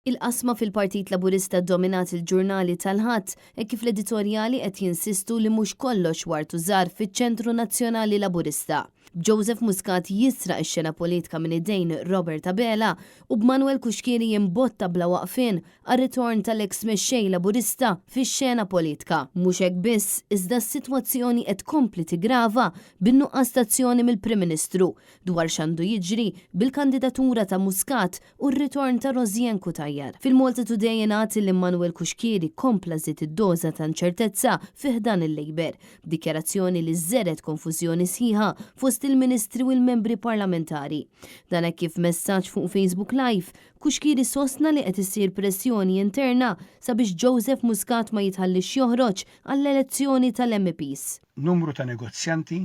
Il-qasma fil-Partit Laburista ddominat il-ġurnali tal-Ħadd hekk kif l-editorjali qed jinsistu li mhux kollox ward u żahar fiċ-Ċentru Nazzjonali Laburista. B'Joseph Muscat jisraq ix-xena politika minn idejn Robert Abela u b'Manuel Cuschieri jimbotta bla waqfien għar-ritorn tal-eks mexxej Laburista fix-xena politka. Mhux hekk biss, iżda s-sitwazzjoni qed tkompli tiggrava bin-nuqqas t'azzjoni mill-Prim Ministru dwar x'għandu jiġri bil-kandidatura ta' Muscat u r-ritorn ta' Rosianne Cutajar. Fil-Malta Today ingħad li Manuel Cuschieri kompla żied id-doża ta' inċertezza fi ħdan il-Labour, b'dikjarazzjoni li żergħet konfużjoni sħiħa fost il-Ministri u l-membri parlamentari. Dan hekk kif f'messaġġ fuq Facebook Live, Cuschieri sostna li qed issir pressjoni interna sabiex Joseph Muscat ma jitħalliex joħroġ għall-elezzjoni tal-MEPs. Numru ta' negozjanti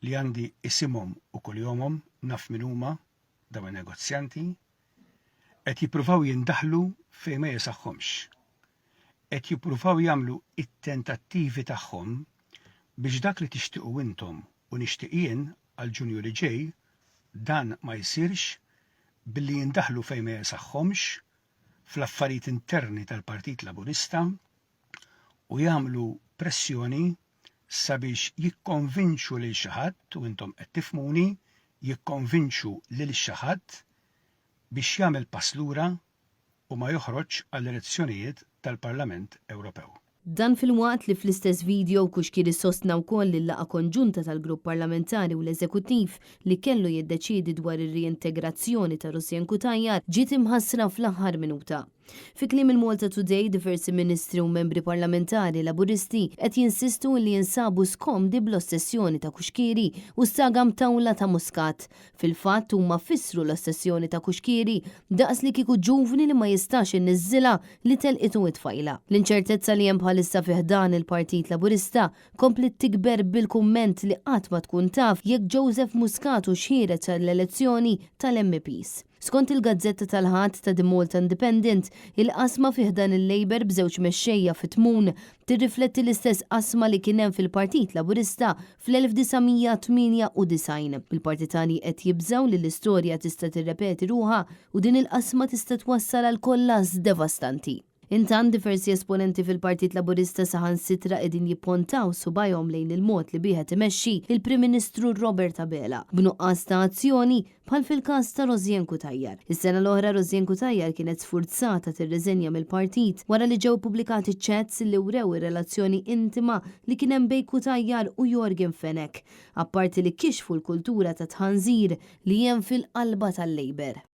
li għandi isimhom u kuljomhom, naf min huma dawn in-negozjanti, qed jippruvaw jindaħlu fejn ma jesagħhomx. Qed jippruvaw jagħmlu t-tentattivi tagħhom biex dak li tixtiequ intom u nixtieq jien għal Ġunju li ġej, dan ma jsirx billi jindaħlu fejn ma jesagħhomx fl-affarijiet interni tal-Partit Laburista u jagħmlu pressjoni sabiex jikkonvinċu lil xi ħadd, u intom qed tifhmuni, jikkonvinċu lil xi ħadd biex jagħmel pass lura u ma joħroġx għall-elezzjonijiet tal-Parlament Ewropew. Dan filwaqt li fl-istess video Cuschieri sostna wkoll li l-laqgħa konġunta tal-Grupp Parlamentari u l-Eżekuttiv li kellu jiddeċiedi dwar ir-riintegrazzjoni ta' Rosianne Cutajar ġiet imħassra fl-aħħar minuta. Fi kliem il-Malta Today, diversi Ministri u membri parlamentari Laburisti qed jinsistu illi jinsabu skomdi bl-ossessjoni ta' Cuschieri u s-saga mtawla ta' Muscat. Fil-fatt huma fissru l-ossessjoni ta' Cuschieri daqs li kieku ġuvni li ma jistax iniżżilha li telqitu it-tfajla. L-inċertezza li hemm bħalissa fi ħdan il-Partit Laburista kompliet tikber bil-kumment li qatt ma tkun taf jekk Joseph Muscat hux ħiereġ għall-elezzjoni tal-MEPs. Skont il-gazzetta tal-Ħadd ta' The Malta Independent, il-qasma fi ħdan il-Labour b'żewġ mexxejja fit-tmun tirrifletti l-istess qasma li kien hemm fil-Partit Laburista fl-1998. Il-partitarji qed jibżgħu li l-istorja tista' tirrepeti ruħha u din il-qasma tista' twassal għal kollass devastanti. Intant, diversi esponenti fil-Partit Laburista saħansitra qegħdin jippontaw subgħajhom lejn il-mod li bih qed imexxi il-Prim Ministru Robert Abela, b'nuqqas ta' azzjoni, bħal fil-każ ta' Rosianne Cutajar. Is-sena l-oħra Rosianne Cutajar kienet sfurzata tirriżenja mill-partit wara li ġew ippubblikati chats li wrew ir-relazzjoni intima li kien hemm bejn Cutajar u Yorgen Fenech, apparti li kixfu l-kultura ta' tħanżir li hemm fil-qalba tal-Labour.